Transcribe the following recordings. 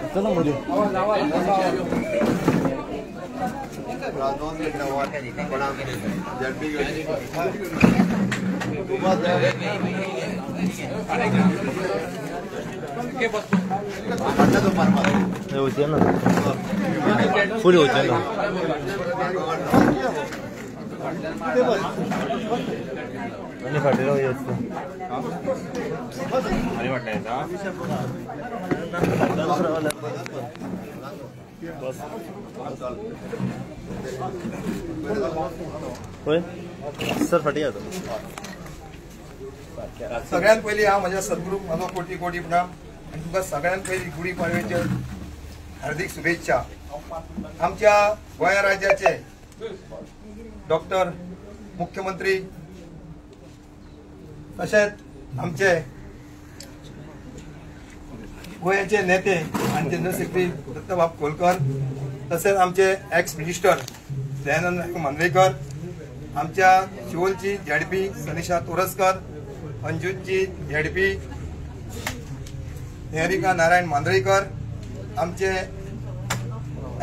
चला मध्ये फुल होते ना आणि फाटलेलो सर फाटी जाता. सगळ्यात पयलीं हांव म्हज्या सद्गुरूक म्हजो कोटी कोटी प्रणाम आनी तुमकां सगळ्यांत पयलीं गुडी पाडव्याच्यो हार्दिक शुभेच्छा. आमच्या गोंय राज्याचे डॉक्टर मुख्यमंत्री तशेंच आमचे गोंयचे नेते आनी जनरल सेक्रेटरी दत्तबाब कोलकर, तशेंच आमचे एक्स मिनिस्टर दयानंद नायक मांद्रेकर, आमच्या शिवोलची झेडपी सनिशा तोरसकर, अंजूची झेडपी निहारिका नारायण मांद्रेकर, आमचे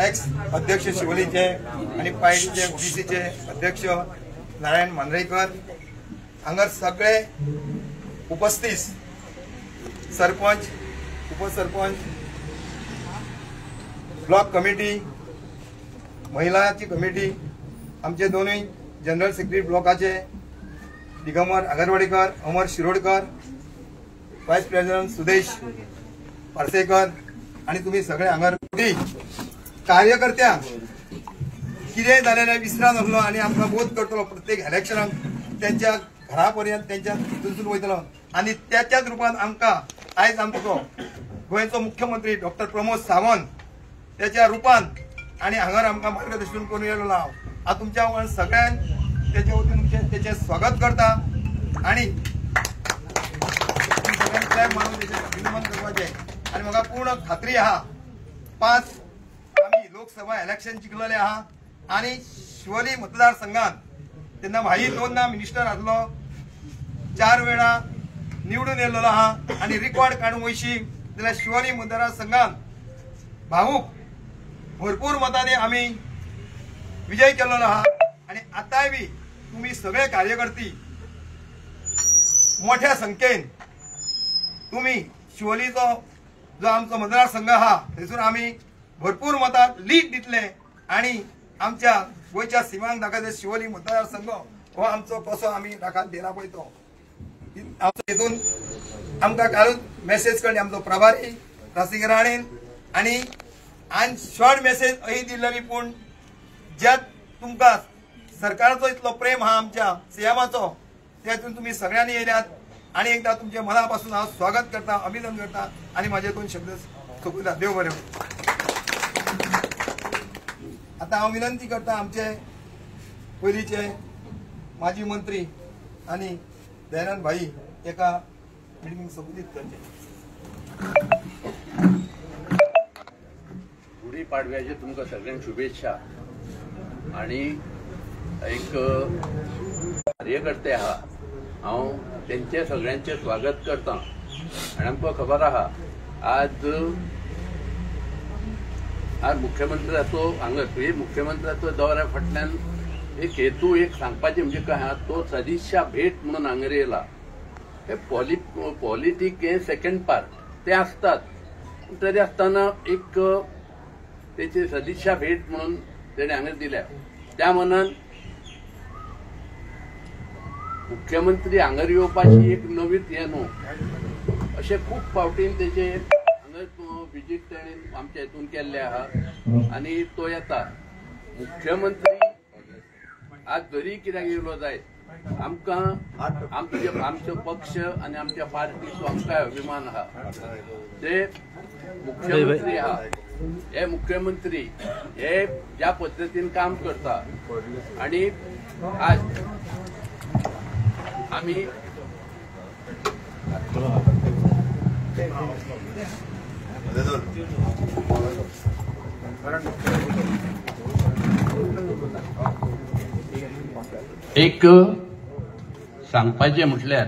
एक्स अध्यक्ष शिवोलीचे आनी पायडीचे ओबीसीचे अध्यक्ष नारायण मांद्रेकर, हांगा सगळे उपस्थित सरपंच, उपसरपंच, ब्लॉक कमिटी, महिलांची कमिटी, आमचे दोनूय जनरल सेक्रेटरी ब्लॉकाचे दिगंबर आगरवाडीकर, अमर शिरोडकर, वायस प्रेसिडेंट सुदेश पार्सेकर आनी तुमी सगळे हांगा कार्यकर्त्यांक कितें जालें विसरा नासलो आनी आमकां बोध करतलो. प्रत्येक इलेक्शनाक तेंच्या घरा पर्यंत तेंच्या हितून वयतलो आनी त्याच्याच रुपान आमकां आयज आमचो गोंयचो मुख्यमंत्री डॉक्टर प्रमोद सावंत त्याच्या रुपान आनी हांगार आमकां मार्गदर्शन करून येयलो. हांव आतां तुमच्या वांगडा सगळ्यान तेच्या वतीन तेचें स्वागत करता आनी सगळ्यांक क्लॅप मारून तेचें अभिनंदन करपाचें. आनी म्हाका पूर्ण खात्री आहा 5 आमी लोकसभा इलेक्शन जिखलेलें आहा आनी शिवोली मतदारसंघात तेन्ना भाई 2 मिनिस्टर आसलो, 4 वेळा निवडून येयलेलो आहा आनी रिकॉर्ड काडूंक वयशी जाल्यार शिवोली मतदारसंघात भाऊक भरपूर मतांनी आमी विजय केलेलो आहा. आनी आतांय बी तुमी सगळे कार्यकर्ते मोठ्या संख्येन तुमी शिवोलीचो जो आमचो मतदारसंघ आहा थंयसून आमी भरपूर मतां लीड दितले आनी आमच्या गोंयच्या सिमांक दाखयता शिवोली मतदारसंघ हो आमचो कसो आमी दाखल दिला पळय तो. हितून आमकां कालूच मेसेज कळ्ळी आमचो प्रभारी रासिंग राणेन आनी आनी शॉर्ट मेसेज अही दिल्ली, पूण ज्या तुमकां सरकाराचो इतलो प्रेम आहा आमच्या सीएमाचो त्यातून तुमी सगळ्यांनी येयल्यात आनी एकदा तुमच्या मना पासून हांव स्वागत करता, अभिनंदन करता आनी म्हाजे 2 शब्द सोंपयता. देव बरें. आतां हांव विनंती करता आमचे पयलींचे माजी मंत्री आनी दयानंद भाई एका मिटिंग संबोधीत करचे. गुडी पाडव्याचे तुमकां सगळ्यांक शुभेच्छा. आनी एक कार्यकर्ते आहा हांव तेंचे सगळ्यांचे स्वागत करता. आनी आमकां खबर आहा आज आज मुख्यमंत्र्याचो हांगा मुख्यमंत्र्याचो दौऱ्या फाटल्यान एक हेतू एक सांगपाचें म्हणजे काय आहा, तो सदिच्छा भेट म्हणून हांगा येयला. हे पॉलिटीक हे सेकंड पार्ट ते आसतात, तरी आसतना एक तेची सदिच्छा भेट म्हणून तेणे हांगा दिल्या. त्या मनान मुख्यमंत्री हांगर येवपाची एक नवीच हें न्हू, अशें खूब फावटीन तेचे हांगा विजीट तेणे आमच्या हितून केल्ले आहा आनी तो येता. मुख्यमंत्री आज जरी कित्याक येयलो जायत आमकां आमचो पक्ष आनी आमच्या पार्टीचो आमकां अभिमान आहा. ते मुख्यमंत्री आहा, हे मुख्यमंत्री हे ज्या पद्दतीन काम करता आनी आज आमी एक सांगपाचें म्हटल्यार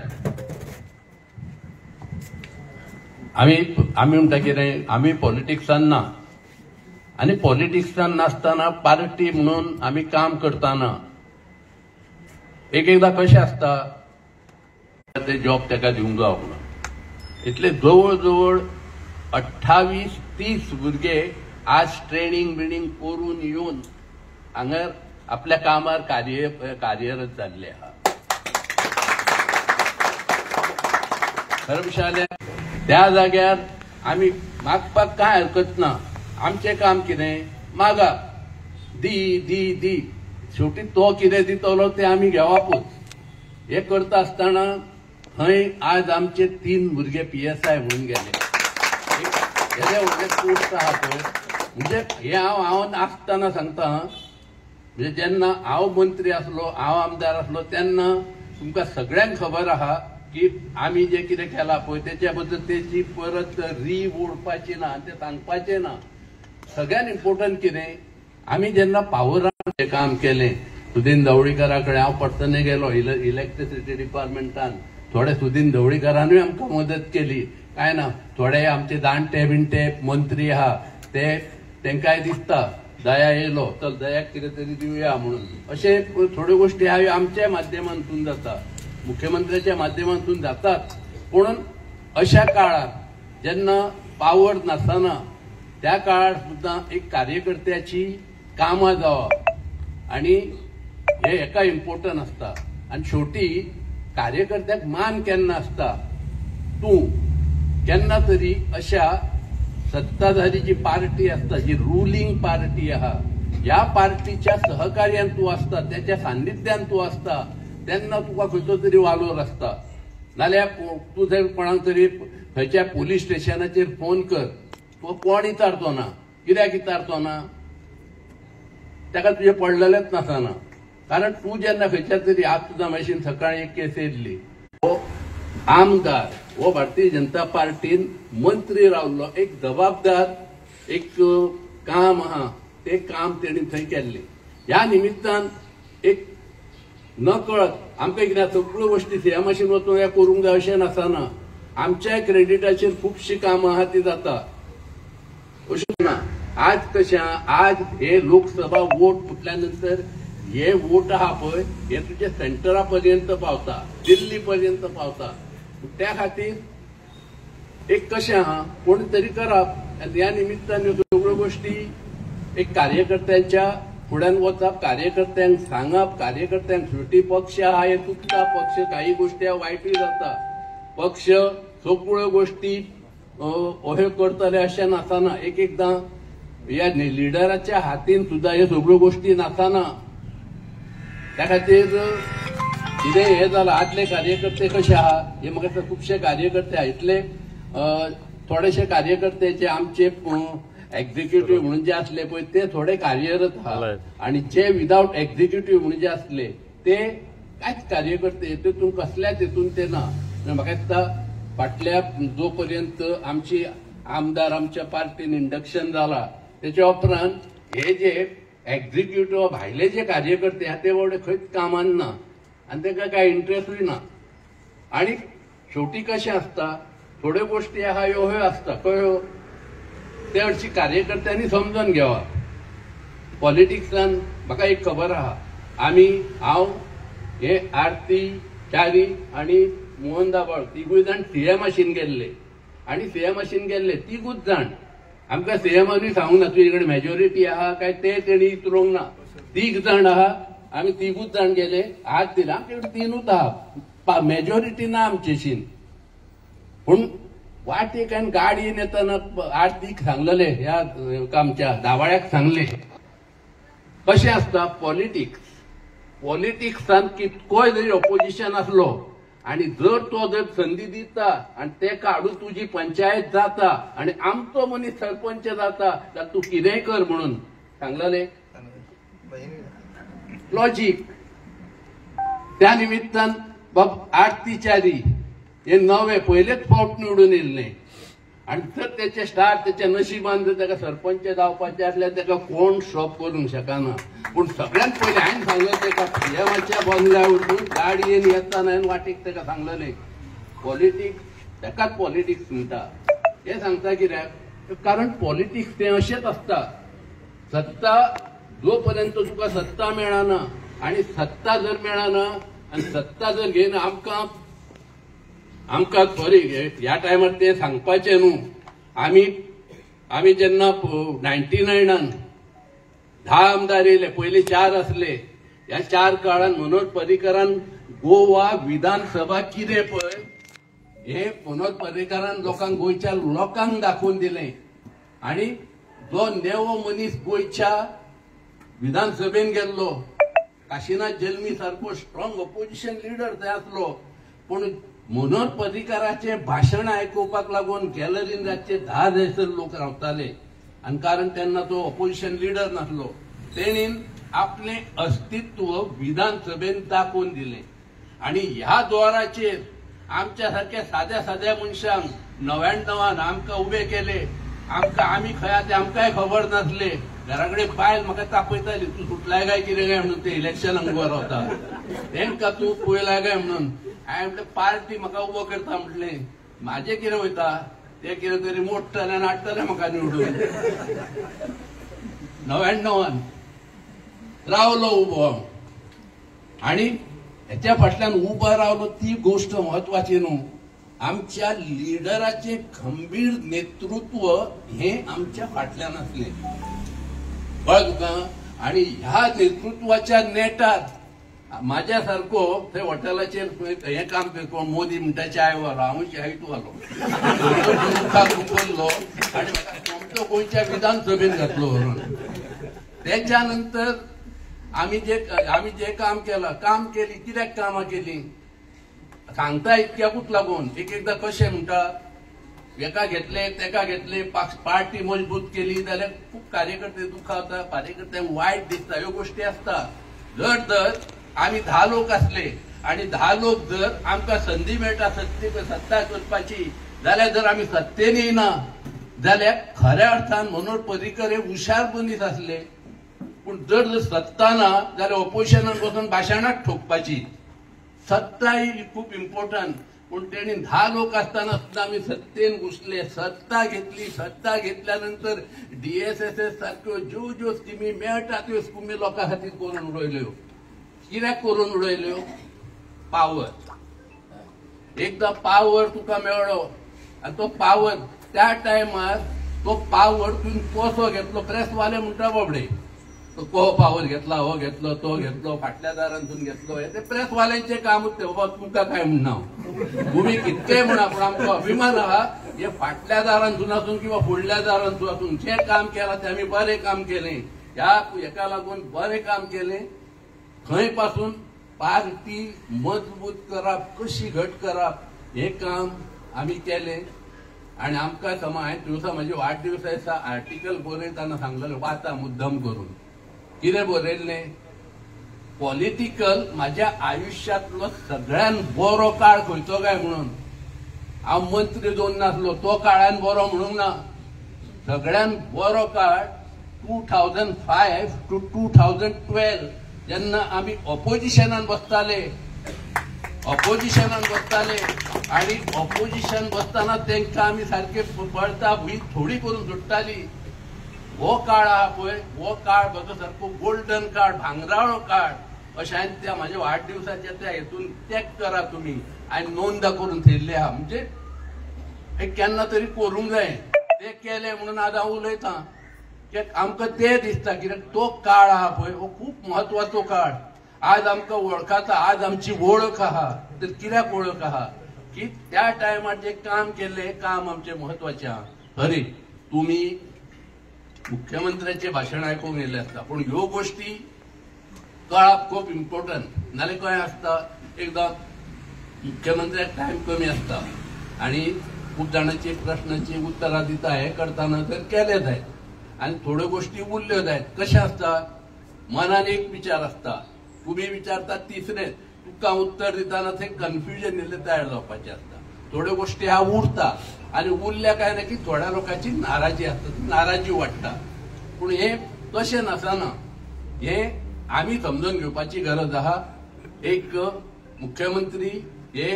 आमी आमी म्हणटा कितें, आमी पॉलिटिक्सान ना आनी पॉलिटिक्सान नासतना पार्टी म्हणून आमी काम करतना एक एकदां कशें आसता ते जॉब ताका दिवंक जावो म्हणून. इतले जवळ जवळ 28-30 भुरगे आज ट्रेनिंग बिणींग करून येवन हांगा आपल्या कामार कार्यरत जाल्ले आहा. खरें म्हणल्यार त्या जाग्यार आमी मागपाक कांय हरकत ना. आमचें काम कितें, मागा दी दी दी, शेवटी तो कितें दितलो तें आमी घेवपूच. हें करता आसतना थंय आज आमचे 3 भुरगे PSI म्हणून गेले. येदे व्हडले पोस्ट आहा पळय, म्हणजे हें हांव आसतना सांगता, म्हणजे जेन्ना हांव मंत्री आसलो, हांव आमदार आसलो तेन्ना तुमकां सगळ्यांक खबर आहा की आमी जें कितें केलां पळय तेच्या बद्दल तेची परत री ओडपाची ना आनी तें सांगपाचें ना. सगळ्यान इम्पोर्टंट कितें, आमी जेन्ना पावरान काम केलें, सुदीन ढवळीकरा कडेन हांव पर्सनली गेलो इलेक्ट्रिसिटी डिपार्टमेंटान, थोडे सुदीन ढवळीकरानूय आमकां मदत केली. कांय ना, थोडे आमचे जाणटे बिणटे मंत्री आहा ते तांकांय दिसता दया येयलो चल दयाक कितें तरी दिवया म्हणून, अशे थोड्यो गोश्टी ह्यो आमच्या माध्यमांतून जाता, मुख्यमंत्र्याच्या माध्यमांतून जातात. पूण अशा काळार जेन्ना पावर नासतना त्या काळार सुद्दां एक कार्यकर्त्याची कामां जावप आनी हे हेका इम्पोर्टंट आसता. आनी शेवटी कार्यकर्त्याक मान केन्ना आसता, तूं केन्ना तरी अशा सत्ताधारी जी पार्टी आसता, जी रुलींग पार्टी आहा, ह्या पार्टीच्या सहकार्यान तूं आसता, त्याच्या सान्निध्यान तूं आसता, तेन्ना तुका खंयचो तरी वालोर आसता. नाल्यार तूं जर कोणाक तरी खंयच्या पोलीस स्टेशनाचेर फोन कर, तो कोण विचारचो ना, कित्याक विचारचो ना, ताका तुजें पडलेलेंच नासना. कारण तूं जेन्ना खंयच्या तरी आज तुज्या मशीन सकाळी एक केस येयल्ली, हो आमदार हो भारतीय जनता पार्टीन मंत्री रावल्लो, एक जबाबदार एक काम आहा ते काम तेणी थंय केल्लें. ह्या निमित्तान एक न कळत आमकां कितें सगळ्यो गोश्टी सीएम मशीन वचून हें करूंक जाय अशें नासना. आमच्याय क्रेडिटाचेर खुबशीं कामां आहा ती जाता, अशें ना. आज कशें, आज हे लोकसभा वोट फुटल्या नंतर हे वोट आहा पळय हे तुजे सेंटरा पर्यंत पावता, दिल्ली पर्यंत पावता. त्या खातीर एक कशें आहा कोण तरी करप आनी ह्या निमित्तान ह्यो सगळ्यो गोश्टी एक कार्यकर्त्यांच्या फुड्यान वचप, कार्यकर्त्यांक सांगप, कार्यकर्त्यांक शेवटी पक्ष आहा हे चुकता, पक्ष काही गोश्टी वायटूय जाता, पक्ष सगळ्यो गोश्टी अश्यो करतले अशें नासना. एक एकदां ह्या लिडराच्या हातीन सुद्दां ह्यो सगळ्यो गोश्टी नासना. त्या खातीर कितें हें जालां, आदले कार्यकर्ते कशे आहा हे म्हाका दिसता खुबशे कार्यकर्ते आहा, इतले थोडेशे कार्यकर्ते जे आमचे एक्झिक्युटीव म्हणून जे आसले पळय ते थोडे कार्यरत आहा, आनी जे विदावट एक्झिक्युटीव म्हणून जे आसले ते कांयच कार्यकर्ते तितून कसल्याच हितून ते ना. म्हाका दिसता फाटल्या जो पर्यंत आमची आमदार आमच्या पार्टीन इंडक्शन जाला तेच्या उपरांत हे जे एक्झिक्युटीव भायले जे कार्यकर्ते आहा ते बाबडे खंयच कामान ना आनी तांकां कांय इंट्रस्टूय ना. आनी शेवटी कशें आसता, थोड्यो गोश्टी आहा ह्यो ह्यो आसता कळ्यो, ते हरशीं कार्यकर्त्यांनी समजून घेवप. पॉलिटिक्सान म्हाका एक खबर आहा, आमी हांव हे आरती च्यारी आनी मोहन दाबाळ तिगूय जाण सीएम मशीन गेल्ले आनी सीएम मशीन गेल्ले तिगूच जाण. आमकां सीएमानूय सांगूंक ना तुजे कडेन मेजॉरिटी आहा काय ते तेणी इतरोंक ना, तीग जाण आहा आमी तिगूच जाण गेले, हात दिले, आमचे कडेन तिनूच आहा, मेजॉरिटी ना आमचेशीन. पूण वाटेक आनी गाडयेन येतना आरतीक सांगलेले, ह्या आमच्या दावाळ्याक सांगले, कशें आसता पॉलिटिक्स. पॉलिटिक्सान कितकोय जरी ऑपोजिशन आसलो आनी जर तो जर संदी दिता आनी तेका हाडून तुजी पंचायत जाता आनी आमचो मनीस सरपंच जाता जाल्यार तूं कितेंय कर म्हणून सांगलें. लॉजीक. त्या निमित्तान बाब आरती च्यारी हे नवे पयलेच फावट निवडून येयल्ले आनी जर तेचे स्टार तेच्या नशिबान जर ताका सरपंच जावपाचें आसल्यार ताका कोण स्टॉप करूंक शकना. पूण सगळ्यांत पयलीं हांवें सांगलें ताका पिएमाच्या बंगल्यार वचून गाडयेन येतना हांवें वाटेक ताका सांगलेलें पॉलिटिक्स ताकाच पॉलिटिक्स म्हणटा. हें सांगता कित्याक, कारण पॉलिटिक्स तें अशेंच आसता. सत्ता जो पर्यंत तुका सत्ता मेळना आनी सत्ता जर मेळना आनी सत्ता जर घेयना आमकां आमकां सॉरी ह्या टायमार तें सांगपाचें न्हू. आमी आमी जेन्ना 99 10 आमदार येयले, पयले 4 आसले, ह्या 4 काळान मनोहर पर्रीकारान गोवा विधानसभा कितें पळय हे मनोहर पर्रीकारान लोकांक गोंयच्या लोकांक दाखोवन दिलें. आनी जो नेवो मनीस गोंयच्या विधानसभेन गेल्लो काशीनाथ जल्मी सारको स्ट्रॉंग ऑपोजिशन लिडर थंय आसलो, पूण मनोहर पर्रीकाराचें भाशण आयकुपाक लागून गॅलरीन रातचे 10 जायसर लोक रावताले. आनी कारण तेन्ना तो ऑपोजिशन लिडर नासलो, तेणीन आपलें अस्तित्व विधानसभेन दाखोवन दिलें. आनी ह्या द्वाराचेर आमच्या सारक्या साद्या साद्या मनशांक 99 आमकां उबे केले. आमकां आमी खंय आसा तें आमकांय खबर नासले. घरा कडेन बायल म्हाका तापयताली, तूं सुटलाय काय कितें काय म्हणून, ते इलेक्शनाक उबो रावता तेंकां तूं पळयलाय काय म्हणून. हांवें म्हटलें पार्टी म्हाका उबो करता, म्हटलें म्हाजें कितें वयता ते कितें तरी मोडटले आनी हाडटले म्हाका निवडून. 99 रावलो उबो हांव आनी हेच्या फाटल्यान उबो रावलो ती गोश्ट म्हत्वाची न्हू. आमच्या लिडराचें खंबीर नेतृत्व हें आमच्या फाटल्यान आसलें, कळ्ळें तुका. आनी ह्या नेतृत्वाच्या नेटार म्हाज्या सारको थंय हॉटेलाचेर हें काम कोण मोदी म्हणटा चाय वालो, हांव चायच वालो मुखार उखल्लो आनी म्हाका सोमतो गोंयच्या विधानसभेन घातलो व्हरून. तेच्या नंतर आमी जे काम केलां, काम केली कित्याक कामां केली सांगता इतक्याकूच लागून. एक एकदां कशें म्हणटा एका घेतले तेका घेतले पार्टी मजबूत केली जाल्यार खूब कार्यकर्ते दुखावता, कार्यकर्त्यांक वायट दिसता, ह्यो गोश्टी आसता. जर जर आमी 10 लोक आसले आनी 10 लोक जर आमकां संदी मेळटा सत्ता करपाची जाल्यार जर आमी सत्तेन येयना जाल्यार खऱ्या अर्थान मनोहर पर्रीकर हे हुशार मनीस आसले, पूण जर जर सत्ता ना जाल्यार ऑपोजिशनान बसून भाशणांच ठोकपाची. सत्ता ही खूब इम्पॉर्टंट, पूण तेणी 10 लोक आसतना सुद्दां आमी सत्तेन घुसले, सत्ता घेतली. सत्ता घेतल्यानंतर DSSS सारक्यो ज्यो ज्यो स्किमी मेळटा त्यो स्किमी लोकां खातीर करून उडयल्यो. कित्याक करून उडयल्यो? पावर. एकदां पावर तुका मेळ्ळो आनी तो पावर त्या टायमार तो पावर तुवें कसो घेतलो, प्रेसवाले म्हणटा बाबडे तो को पावर घेतला, हो घेतलो, तो घेतलो, फाटल्या दारांतून घेतलो, हे ते प्रेसवाल्यांचें कामूच तें. बाबा तुमकां काय म्हणना हांव, तुमी कितकेय म्हणा, पूण आमचो अभिमान आहा हे फाटल्या दारांतून आसून किंवा फुडल्या दारांतून आसून जें काम केलां तें आमी बरें काम केलें. ह्या हेका लागून बरें काम केलें. थंय पासून पार्टी मजबूत करप, कशी घट करप हें काम आमी केलें. आनी आमकां समज हांवें दिवसा म्हजे वाडदिवसा दिसा आर्टिकल बरयतना सांगलेलें, वाचा मुद्दम करून कितें बरयल्लें, पॉलिटिकल म्हाज्या आयुश्यांतलो सगळ्यान बरो काळ खंयचो काय म्हणून. हांव मंत्री जावन नासलो तो काळान बरो म्हणूंक ना, सगळ्यान बरो काळ 2005 to 2012 जेन्ना आमी ऑपोजिशनान बसताले, ऑपोजिशनान बसताले आनी ऑपोजिशन बसतना तांकां आमी सारके बळता भूंय थोडी करून सुट्टाली. हो काळ आहा पळय, हो काळ म्हजो सारको गोल्डन काळ, भांगराळो काळ अशें हांवें त्या म्हाज्या वाडदिवसाच्या त्या हेतून चॅक करा तुमी, हांवें नोंद करून थेयल्ली आहा. म्हणजे हे केन्ना तरी करूंक जाय, ते केलें म्हणून आज हांव उलयतां. कित्याक आमकां तें दिसता कित्याक तो काळ आहा पळय हो खूब म्हत्वाचो काळ. आज आमकां वळखाता, आज आमची वळख आहा, तर कित्याक वळख आहा की त्या टायमार जें काम केल्लें काम आमचें म्हत्वाचें आहा. हरी तुमी मुख्यमंत्र्याचें भाशण आयकूंक येयल्लें आसता, पूण ह्यो गोश्टी कळप खूब इम्पॉर्टंट. नाल्यार कशें आसता, एकदां मुख्यमंत्र्याक टायम कमी आसता आनी खूब जाणांची प्रश्नाची उत्तरां दिता, हें करतना तर केलें जायत आनी थोड्यो गोश्टी उरल्यो जायत. कशें आसता, मनान एक विचार आसता, तुमी विचारता तिसरें, तुका उत्तर दितना थंय कन्फ्युजन इल्लें तयार जावपाचें आसता. थोड्यो गोश्टी ह्या उरता आनी उरल्या काय ना की थोड्या लोकांची नाराजी आसता, ती नाराजी वाडटा. पूण हें तशें नासना, हें आमी समजून घेवपाची गरज आहा. एक मुख्यमंत्री हे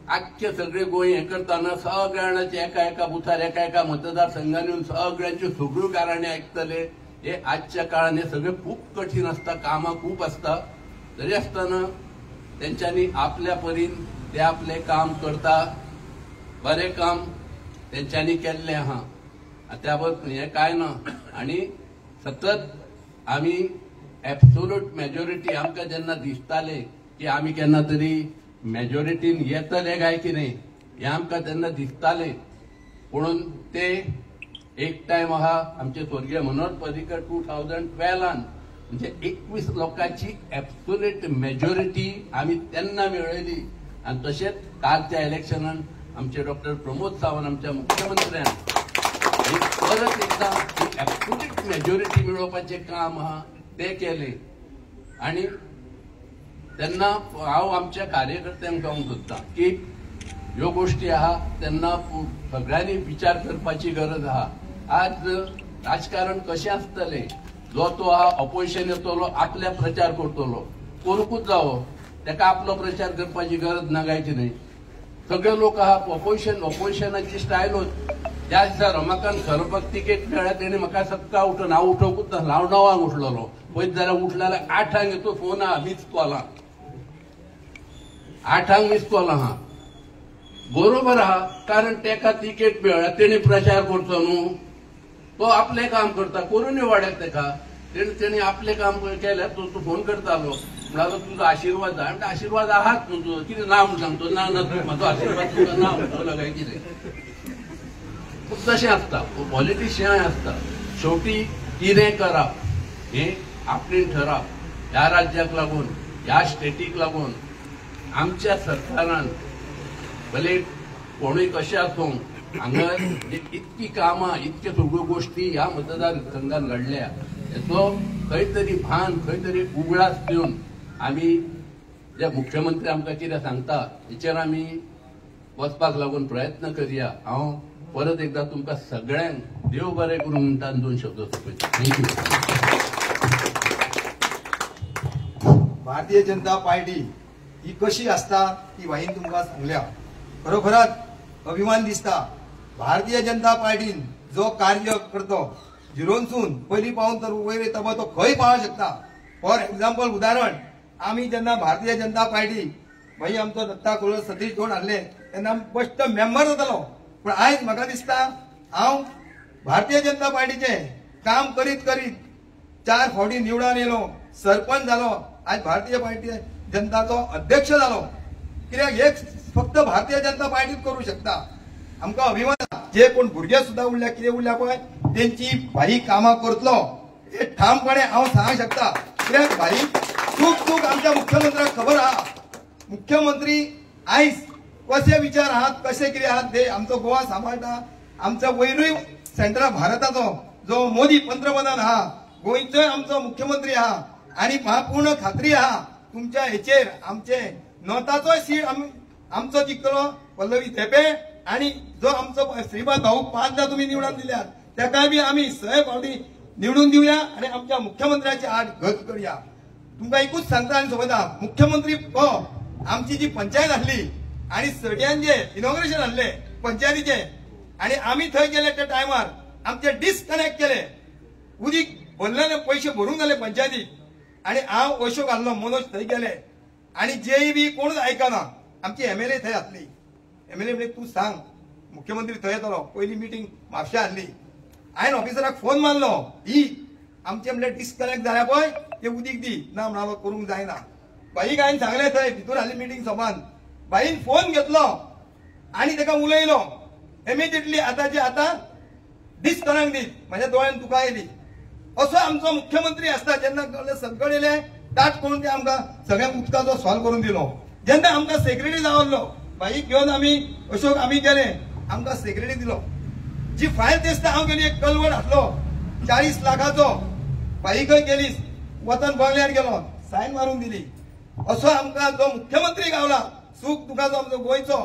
आख्खे सगळे गोंय हें करतना सगळ्यांचे एका एका बुथार एका एका मतदारसंघान येवन सगळ्यांच्यो सगळ्यो कारणां आयकतले. हे आजच्या काळान हे सगळें खूब कठीण आसता, कामां खूब आसता. तरी आसतना तेंच्यांनी आपल्या परीन ते आपलें काम करता, बरें काम तेंच्यांनी केल्लें आहा. त्या बरोबर हें कांय ना. आनी सतत आमी एब्सोल्यूट मेजॉरिटी आमकां जेन्ना दिसतालें की आमी केन्ना तरी मेजॉरिटीन येतले काय कितें हें आमकां तेन्ना दिसतालें. पुणून ते एक टायम आहा आमचे स्वर्गीय मनोहर पर्रीकर 2012 म्हणजे 21 लोकांची एब्सोल्यूट मेजॉरिटी आमी तेन्ना मेळयली. आनी तशेंच कालच्या इलेक्शनान आमचे डॉक्टर प्रमोद सावंत आमच्या मुख्यमंत्र्यान परत एकदां एब्सोल्यूट मेजॉरिटी मेळोवपाचें काम आहा तें केलें. आनी तेन्ना हांव आमच्या कार्यकर्त्यांक सांगूंक सोदतां की ह्यो गोश्टी आहा तेन्ना सगळ्यांनी विचार करपाची गरज आहा. आज राजकारण कशें आसतलें, जो तो आहा ऑपोजिशन येतलो आपल्या प्रचार करतलो, करूंकूच जावो, ताका आपलो प्रचार करपाची गरज ना काय कितें. सगळे लोक आहा ऑपोजिशन, ऑपोजिशनाची स्टायलूच. त्या दिसा रमाकांत खरपाक तिकेट मेळ्ळ्या तेणी म्हाका सक्का उठून, हांव उठोवकूच नासलो, हांव 9 उठलेलो, पळयत जाल्यार उठल्यार 8 येतो फोन आहा, मीस कॉल आहा, 8 मीस कॉल आहा. बरोबर आहा, कारण तेका तिकेट मेळ्ळ्या तेणी प्रचार करचो न्हू, तो आपलें काम करता, करून वाड्याक तेका. तेणी आपलें काम केल्यार तो तूं फोन करतालो, म्हणालो तुजो आशिर्वाद जाय. म्हणटा आशिर्वाद आहात न्हू तुजो, कितें ना म्हूण सांगतो, ना ना तूं म्हाजो आशिर्वाद तुका ना म्हणटलो काय कितें. तशें आसता पॉलिटिशियन आसता. शेवटी कितें करप हें आपणें ठरावप. ह्या राज्याक लागून, ह्या स्टेटीक लागून आमच्या सरकारान भले कोणूय कशें आसूं हांगा इतकी कामां, इतक्यो सगळ्यो गोश्टी ह्या मतदारसंघान घडल्या हेचो खंय तरी भान, खंय तरी उगडास दिवन आमी जे मुख्यमंत्री आमकां कितें सांगता हेचेर आमी वचपाक लागून प्रयत्न करया. हांव परत एकदां तुमकां सगळ्यांक देव बरें करूं म्हणटा आनी 2 शब्द सोंपयता. Thank you. Bharatiya Janata party ही कशी आसता ती भाईन तुमकां सांगल्या. खरोखरच अभिमान दिसता. भारतीय जनता पार्टीन जो कार्य करतो झिरोनसून पयलीं पावन तर वयर येता पळय तो खंय पावंक शकता. फॉर एग्जाम्पल उदाहरण, आमी जेन्ना भारतीय जनता पार्टी भाई आमचो दत्ता कुळ सतीश धोंड हाडले तेन्ना आमी फस्ट मेंबर जातालो. पूण आयज म्हाका दिसता हांव भारतीय जनता पार्टीचें काम करीत करीत 4 फावटी निवडून येयलो, सरपंच जालो, आयज भारतीय पार्टी जनताचो अध्यक्ष जालो. कित्याक हे फक्त भारतीय जनता पार्टीच करूं शकता. आमकां अभिमान. जे कोण भुरगे सुद्दां उरल्या कितें उरल्या पळय तेंची भाई कामां करतलो हे ठामपणे हांव सांगूंक शकता. कित्याक भाई चूक चूक आमच्या मुख्यमंत्र्याक खबर आहा. मुख्यमंत्री आयज कशे विचार आहात, कशे कितें आहात ते आमचो गोवा सांबाळटा. आमचो वयरूय सेंट्रल भारताचो जो मोदी पंतप्रधान आहा, गोंयचोय आमचो मुख्यमंत्री आहा. आनी म्हाका पूर्ण खात्री आहा तुमच्या हेचेर आमचे नोताचोय सीट आमचो जिखतलो पल्लवी धेंपे आनी जो आमचो श्रीपाद भाऊ 5दा तुमी निवडून दिल्यात तेकाय बी आमी 6 फावटी निवडून दिवया आनी आमच्या मुख्यमंत्र्याची आड गत करूया. तुमकां एकूच सांगता आनी सोबता, मुख्यमंत्री हो आमची जी पंचायत आसली आनी सड्यान जे इनॉग्रेशन आसले पंचायतीचे आनी आमी थंय गेले त्या टायमार आमचे डिसकनेक्ट केले, उदीक भरलेले पयशे भरूंक जाले पंचायतीक आनी हांव अशोक आसलो, मनोज थंय गेले आनी जेई बी कोणूच आयकना. आमची एमएलए थंय आसली, एमएलए म्हणजे तूं सांग मुख्यमंत्री थंय येतलो. पयली मिटींग म्हापशा आसली, हांवें ऑफिसराक फोन मारलो, ही आमचे म्हणल्यार डिसकनेक्ट जाल्या पळय ते उदीक दी ना म्हणालो करूंक जायना. बाईक हांवें सांगलें थंय भितर आसली मिटींग सभान, बाईन फोन घेतलो आनी ताका उलयलो इमिजिएटली. आतांचे आतां डिसकनेक्ट दी, म्हाज्या दोळ्यान तुका आयली. असो आमचो मुख्यमंत्री आसता. जेन्ना संकट येयलें ताट करून ते आमकां सगळ्यांक उदकाचो सॉल्व करून दिलो. जेन्ना आमकां सेक्रेटरी जावरलो बाईक घेवन आमी अशोक आमी गेले, आमकां सेक्रेटरी दिलो. जी फायल दिसता हांव गेली एक कलवड हाडलो 40 लाखाचो, बाईकय गेली वतन बंगल्यार गेलो सायन मारून दिली. असो आमकां जो मुख्यमंत्री गावला सूख दुखाचो आमचो गोंयचो.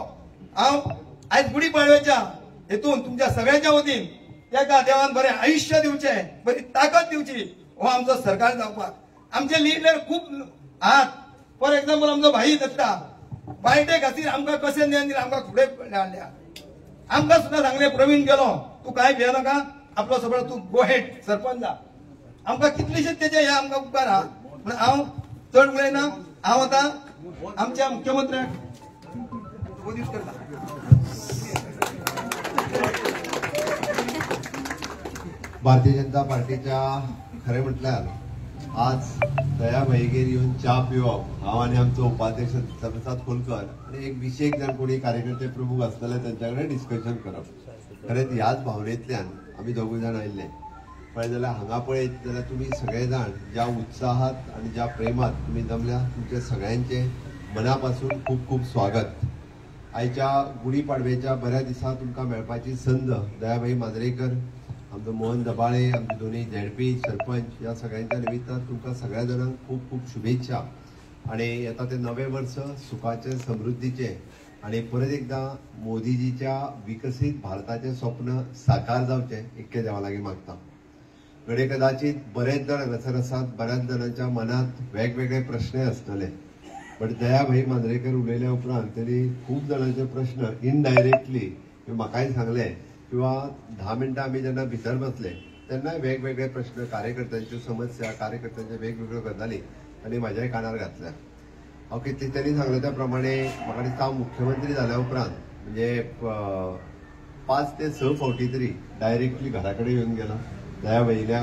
हांव आयज गुडी पाडव्याच्या हेतून तुमच्या सगळ्यांच्या वतीन तेका देवान बरें आयुश्य दिवचें, बरी ताकद दिवची, हो आमचो सरकार जावपाक. आमचे लिडर खूब आहात. फॉर एक्झाम्पल आमचो भाई दत्ता बायटे खातीर आमकां कशें ज्ञान दिलें, आमकां फुडें हाडल्या. आमकां सुद्दां सांगलें प्रवीण गेलो तूं कांय भियेनाका, आपलो सगळो तूं गो हेड सरपंच जा. आमकां कितलेशेच तेचे हे आमकां उपकार आहा. पूण हांव चड उलयना, हांव आतां आमच्या मुख्यमंत्र्याक संबोधीत करता. भारतीय जनता पार्टीच्या खरें म्हटल्यार आज दया भाईगेर येवन च्या पिवप हांव आनी आमचो उपाध्यक्ष दत्तप्रसाद खोलकर आनी एक 20 जाण कोणी कार्यकर्ते प्रमुख आसतले तेंच्या कडेन डिस्कशन करप. खरेंच ह्याच भावनेंतल्यान आमी दोगूय जाण आयिल्ले. पळय जाल्यार हांगा पळयत जाल्यार तुमी सगळे जाण ज्या उत्साहात आनी ज्या प्रेमात तुमी जमल्या, तुमचे सगळ्यांचे मना पासून खूब खूब स्वागत. आयच्या गुडी पाडव्याच्या बऱ्या दिसा तुमकां मेळपाची संद दयाभाई मांद्रेकर, आमचो मोहन दबाळे, आमचे दोनूय झेडपी सरपंच ह्या सगळ्यांच्या निमित्तान तुमकां सगळ्या जाणांक खूब खूब शुभेच्छा. आनी येता ते नवें वर्स सुखाचें, समृद्धीचें आनी परत एकदां मोदीजीच्या विकसीत भारताचें स्वप्न साकार जावचें इतकें देवा लागीं मागता. घडये कदाचित बरेच जाण हांगासर आसात, बऱ्याच जाणांच्या मनांत वेगवेगळे प्रश्न आसतले, बट दयाभाई मांद्रेकर उलयल्या उपरांत तेणी खूब जाणांचे प्रश्न इनडायरेक्टली म्हाकाय सांगले किंवा 10 मिनटां आमी जेन्ना भितर बसले तेन्नाय वेगवेगळे प्रश्न, कार्यकर्त्यांच्यो समस्या, कार्यकर्त्यांच्यो वेगवेगळ्यो गजाली आनी म्हाज्याय कानार घातल्या. हांव कितले त्यांनी सांगले त्या प्रमाणे म्हाका दिसता हांव मुख्यमंत्री जाल्या उपरांत म्हणजे 5 ते 6 फावटी तरी डायरेक्टली घरा कडेन येवन गेला दया भाईल्या,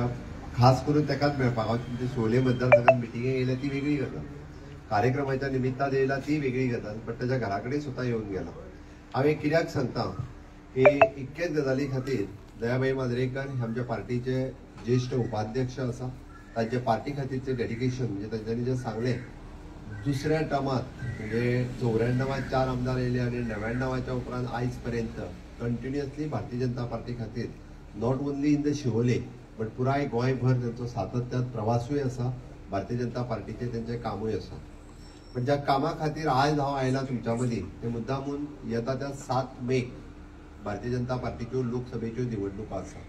खास करून तेकाच मेळपाक. हांव तुमचे शिवोले मतदारसंघात मिटिंगेक येयल्या ती वेगळी गजाल, कार्यक्रमाच्या निमित्तान येयला ती वेगळी गजाल, बट ताच्या घरा कडेन स्वता येवन गेला. हांव एक कित्याक सांगता की इतकेच गजाली खातीर दयाभाई मांद्रेकर हे आमच्या पार्टीचे ज्येष्ठ उपाध्यक्ष आसा. तांचे पार्टी खातीरचें डेडिकेशन म्हणजे तांच्यांनी जें सांगलें दुसऱ्या टर्मात म्हणजे 94 4 आमदार येयले आनी 99 उपरांत आयज पर्यंत कंटिन्युअसली भारतीय जनता पार्टी खातीर not only in the Siolim but पुराय गोंयभर तांचो सातत्यात प्रवासूय आसा, भारतीय जनता पार्टीचें तेंचें कामूय आसा. पण ज्या कामा खातीर आयज हांव आयला तुमच्या मदीं ते मुद्दामून येता त्या 7 मेक भारतीय जनता पार्टीच्यो लोकसभेच्यो निवडणुको आसा.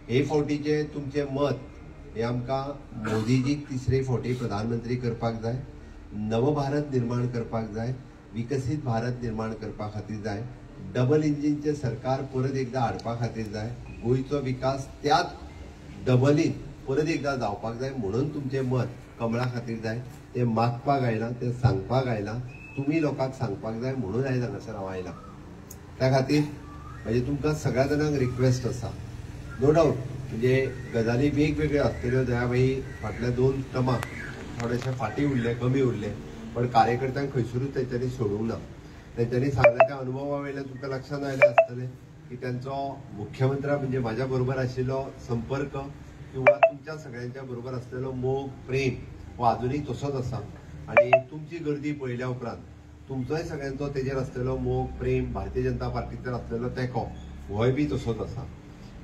हे फावटीचें तुमचें मत हें आमकां मोदीजीक तिसरे फावटी प्रधानमंत्री करपाक जाय, नवभारत निर्माण करपाक जाय, विकसीत भारत निर्माण करपा खातीर जाय, डबल इंजिनचें सरकार परत एकदां हाडपा खातीर जाय, गोंयचो विकास त्याच डबलीन परत एकदां जावपाक जाय. म्हणून तुमचें मत कमळा खातीर जाय. तें मागपाक आयलां, तें सांगपाक आयलां, तुमी लोकांक सांगपाक जाय म्हणून आयज हांगासर हांव आयलां. त्या खातीर म्हणजे तुमकां सगळ्या जाणांक रिक्वेस्ट आसा, नो डावट म्हणजे गजाली वेगवेगळ्यो आसतल्यो. दयाभाई फाटल्या 2 टर्मां थोडेशे फाटीं उरले, कमी उरले, पण कार्यकर्त्यांक खंयसरूच तेंच्यांनी सोडूंक ना. तेंच्यांनी सांगल्या त्या अनुभवा वयल्यान तुमकां लक्षांत आयलें आसतलें की तेंचो मुख्यमंत्र्या म्हणजे म्हाज्या बरोबर आशिल्लो संपर्क किंवा तुमच्या सगळ्यांच्या बरोबर आसलेलो मोग, प्रेम हो आजुनूय तसोच आसा. आनी तुमची गर्दी पळयल्या उपरांत तुमचोय सगळ्यांचो तेजेर आसलेलो मोग, प्रेम, भारतीय जनता पार्टीचेर आसलेलो तेंको होय बी तसोच आसा.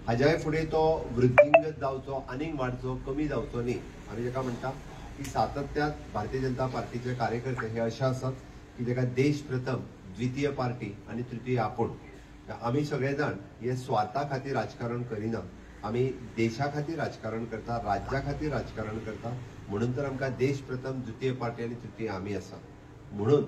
हाज्याय फुडें तो वृद्धिंगत जावचो, आनीक वाडचो, कमी जावचो न्ही. आमी जेका म्हणटा की सातत्यात भारतीय जनता पार्टीचे कार्यकर्ते हे अशे आसात की जेका देश प्रथम, द्वितीय पार्टी आनी तृतीय आपूण. आमी सगळे जाण हे स्वार्था खातीर राजकारण करिना, आमी देशा खातीर राजकारण करता, राज्या खातीर राजकारण करता. म्हणून तर आमकां देश प्रथम, द्वितीय पार्टी आनी तृतीय आमी आसा. म्हणून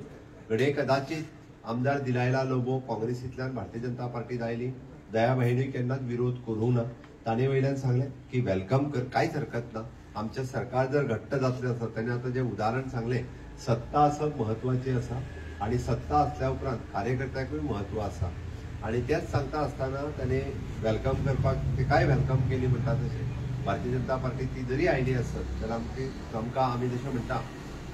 घडये कदाचित आमदार दिलायला लोबो काँग्रेसींतल्यान भारतीय जनता पार्टीत आयली, दयाभाईनूय केन्नाच विरोध करूंक ना. ताणे वयल्यान सांगलें की welcome कर, कांयच हरकत ना. आमचें सरकार जर घट्ट जातलें आसा, ताणें आतां जें उदाहरण सांगलें, सत्ता आसप म्हत्वाची आसा आनी सत्ता आसल्या उपरांत कार्यकर्त्याकूय म्हत्व आसा. आनी तेंच सांगता आसतना ताणें welcome करपाक ते काय welcome केली म्हणटा तशें भारतीय जनता पार्टी ती जरी आयली आसत जाल्यार आमकां आमी जशें म्हणटा